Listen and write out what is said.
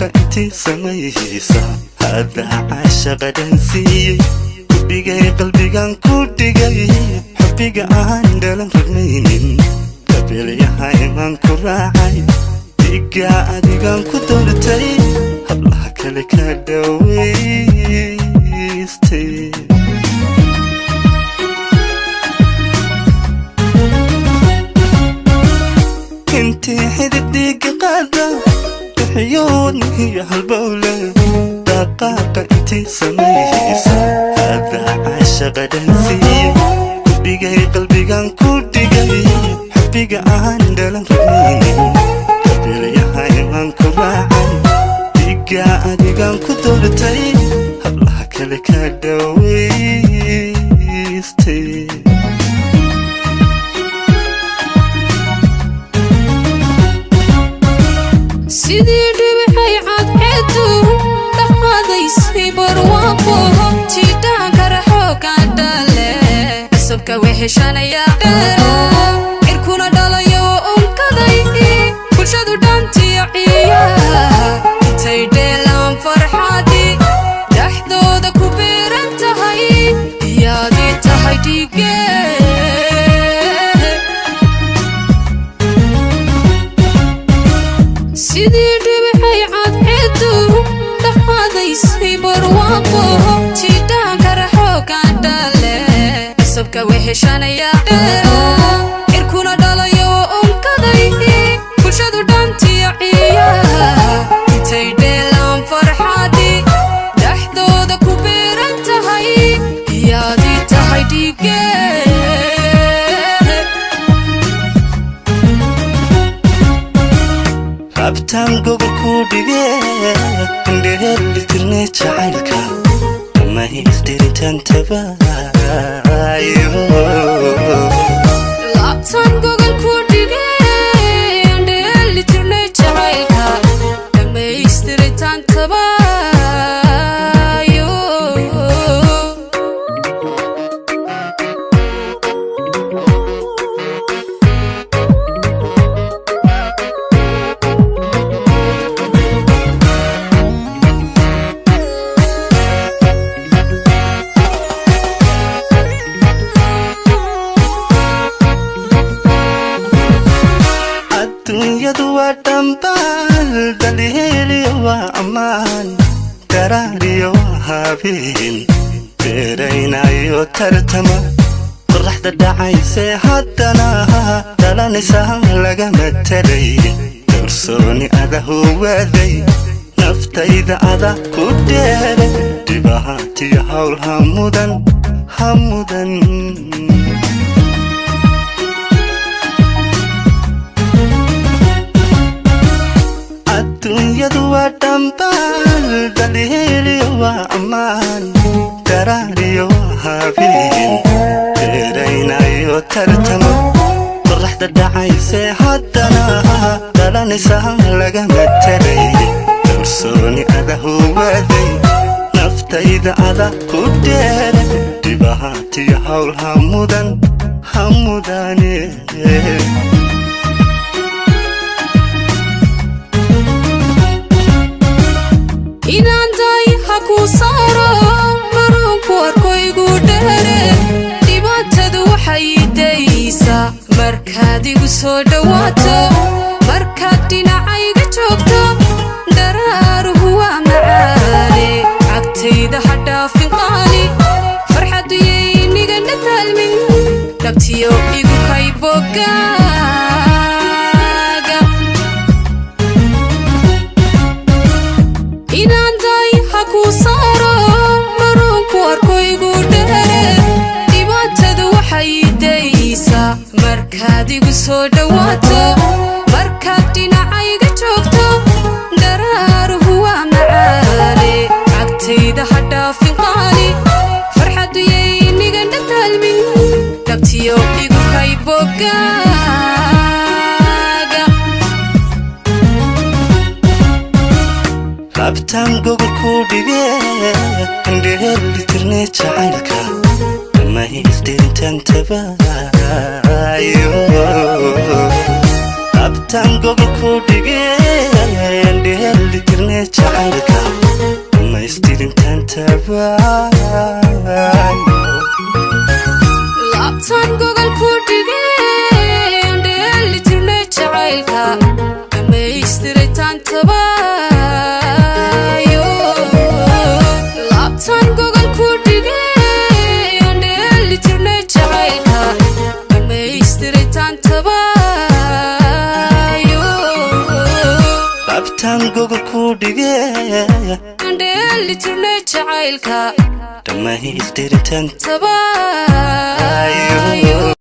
Dhaqaaqa intii samaysa haddaa caashaqa dhansiiyey, ku dhigay qalbigan, ku dhigay xubbiga aan dhalan rogmaynin. Qabiilyahay maan ku raacay, dhiigga adigan ku doortay, hablaha kale ka dhawaystay. Intii xidid dhiigga qaada, bixiyoodnihiyo halbowle. Dhaqaaqa intii samaysa haddaa caashaqa dhansiiyey, ku dhigay qalbigan, ku dhigay xubbiga aan dhalan rogmaynin. Qabiilyahay maan ku raacay, dhiigga adigan ku doortay, hablaha kale ka dhawaystay. Sidii dhibicay cadceedu dhaqaadaysay barwaaqo, jidhaanka raxooga dhale, cusubka weheshanaya dheere, cirkuna dhalayo unkaday, bulshadu dhantiyo ciyaha intay dheelaan, farxadii dhexdooda ku beeran tahay, iyaadii tahay dhige. Sidii dhibicay cadceedu dhaqaadaysay barwaaqo, jidhaanka raxooga dhale, cusubka weheshanaya dheere, cirkuna dhalayo unkaday, bulshadu dhantiyo ciyaha intay dheelaan, farxadii dhexdooda ku beeran tahay, iyaadii tahay dhige. Rabtaan gobol ku dhige, indheelitirne jacaylka, dhammaystiritaan tabaayo. Laabtaan gogol ku dhige, dheelitirnay jacaylka, dhammaystiritaan tabaayo. Adduunyadu waa dhambaal, dhaliiliyo waa ammaan, daraariyo waa habeen, beeraynayo tartama. Qoraxda dhacaysee haddana dhalanaysa lagama telay. Kalsooni ada huwaday, naftayda ada ku dheere, dhibaatiyo hawl hamudan hamudan. Adduunyadu waa dhambaal, dhaliiliyo waa ammaan, daraariyo waa habeen, beeraynayo tartama. Qoraxda dhacaysee haddana dhalanaysa lagama telay. Kalsooni ada huwaday, naftayda ada ku dheere, dhibaatiyo hawl hamudan hamudane. Inaan daay ha kuu saaro, maroonku arko igu dheere. Dhibaatadu waxay daysaa markaad igu soo dhowaato, markaad dhinacayga joogto, daraaruhu waa macaane. Cagtayda ha dhaafin qaali, farxaddu yaynigana taalmin, dhabtiyo igu kaybogaaga. Inaan daay ha kuu saaro, maroonku arko igu dheere. Dhibaatadu waxay daysaa markaad igu soo dhowaato, markaad dhinacayga joogto, daraaruhu waa macaane. Cagtayda ha dhaafin qaali, farxaddu yaynigana taalmin, dhabtiyo igu kaybogaaga. Rabtaan gobol ku dhige, indheelitirne jacaylka, dhammaystiritaan tabaayo. Laabtaan gogol ku dhigeen, dheelitirne jacaylka, dhammaystirintaan tabaayo. Laabtaan gogol ku dhigeen, dheelitirne jacaylka, dhammaystiritaan tabaayo. Laabtaan gogol ku dhigeen, dheelitirne jacaylka, dhammaystiritaan tabaayo. Laabtaan gogol ku dhigeen, Dheelitirne jacaylka, dhammaystirintaan tabaayo.